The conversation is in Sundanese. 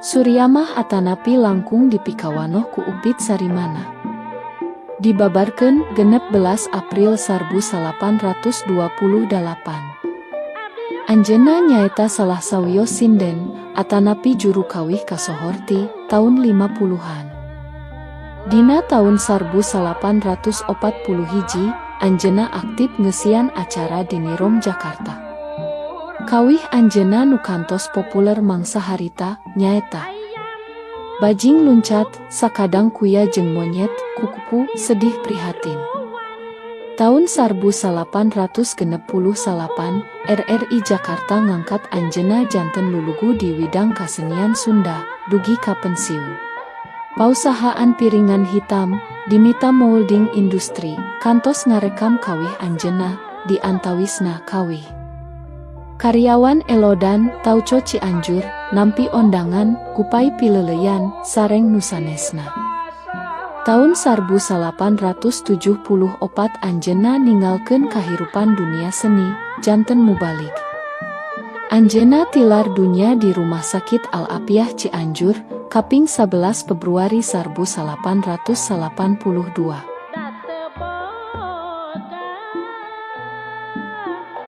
Suriamah atanapi langkung dipikawanoh ku Upit Sarimanah. Dibabarkeun 16 April 1828. Anjeunna nyaeta salah sawios sinden atanapi juru kawih kasohor ti taun 50-an. Dina taun 1841, anjeunna aktif ngeusian acara di Nirom, Jakarta. Kawih anjeunna nu kantos populer mangsa harita nyaeta Bajing Luncat, Sakadang Kuya jeung Monyet, Kukupu, Sedih Prihatin. Taun 1869, RRI Jakarta ngangkat anjeunna janten lulugu di widang kasenian Sunda, dugi ka pensiun. Pausahaan piringan hitam, Dimita Moulding Industri, kantos ngarekam kawih anjeunna, di antawisna kawih Karyawan Elodan, Tauco Cianjur, Nampi Ondangan, Kupai Pileuleuyan, sareng nu sanesna. Taun 1874 anjeunna ninggalkeun kahirupan dunia seni, janten mubalig. Anjeunna tilar dunya di Rumah Sakit Al Apiah Cianjur, kaping 11 Februari 1882.